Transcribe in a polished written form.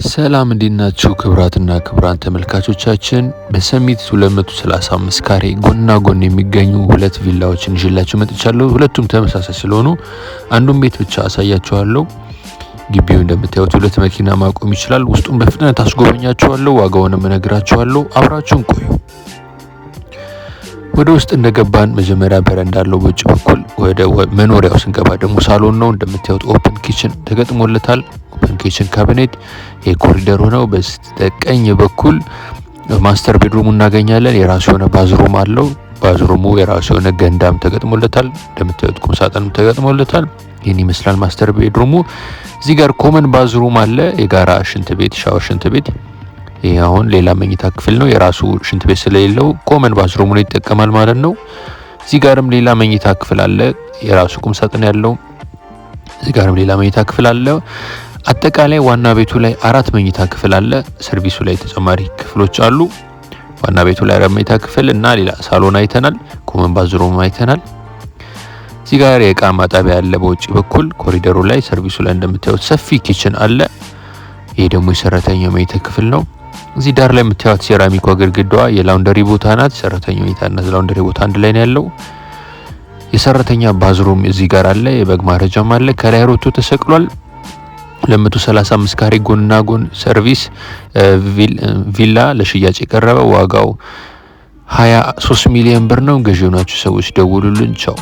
ሰላም እንዴት ናችሁ? ክቡራትና ክቡራን ተመልካቾቻችን፣ በሰሚት 235 ካሬ ጎንና ጎን የሚገኙ ሁለት ቪላዎችን ይዤላችሁ መጥቻለሁ። ሁለቱም ተመሳሳይ ስለሆኑ አንዱን ቤት ብቻ አሳያችኋለሁ። ግቢው እንደምታዩት ሁለት መኪና ማቆም ይችላል። ውስጡን በፍጥነት አስጎበኛችኋለሁ፣ ዋጋውንም እነግራችኋለሁ። አብራችሁን ቆዩ። ወደ ውስጥ እንደገባን መጀመሪያ በረንዳ አለው በውጭ በኩል። ወደ መኖሪያው ስንገባ ደግሞ ሳሎን ነው። እንደምታዩት open kitchen ተገጥሞለታል። Open kitchen cabinet፣ የኮሪደሩ ነው። በስተቀኝ በኩል master bedroom ኡ እናገኛለን። የራሱ የሆነ bathroom አለው። Bathroom ኡ የራሱ የሆነ ገንዳም ተገጥሞለታል። እንደምታዩት ቁም ሳጥንም ተገጥሞለታል። ይህን ይመስላል master bedroom ኡ። እዚህ ጋር common bathroom አለ። የጋራ ሽንት ቤት፣ ሻወር፣ ሽንት ቤት። ይህ አሁን ሌላ መኝታ ክፍል ነው። የራሱ ሽንት ቤት ስለሌለው common bathroom ኡን ይጠቀማል ማለት ነው። እዚህ ጋርም ሌላ መኝታ ክፍል አለ፣ የራሱ ቁም ሳጥን ያለው። እዚህ ጋርም ሌላ መኝታ ክፍል አለ። አጠቃላይ ዋና ቤቱ ላይ አራት መኝታ ክፍል አለ። ሰርቪሱ ላይ ተጨማሪ ክፍሎች አሉ። ዋና ቤቱ ላይ አራት መኝታ ክፍል እና ሌላ ሳሎን አይተናል። Common bathroom አይተናል። እዚህ ጋር የእቃ ማጠቢያ አለ በውጭ በኩል ኮሪደሩ ላይ። ሰርቪሱ ላይ እንደምታዩት ሰፊ kitchen አለ። ይሄ ደግሞ የሰራተኛው መኝታ ክፍል ነው። እዚህ ዳር ላይ የምታዩት ሴራሚኳ ግድግዳዋ የ laundry ቦታ ናት። ሰራተኛው መኝታና laundry ቦታ አንድ ላይ ነው ያለው። የሰራተኛ bathroom እዚህ ጋር አለ። የበግ ማረጃም አለ። ከላይ ሮቶ ተሰቅሏል። 235 ካሬ ጎንና ጎን ሰርቪስ ቪላ ለሽያጭ የቀረበ፣ ዋጋው 23 ሚሊዮን ብር ነው። ገዢ የሆናችሁ ሰዎች ደውሉልን። ቻው።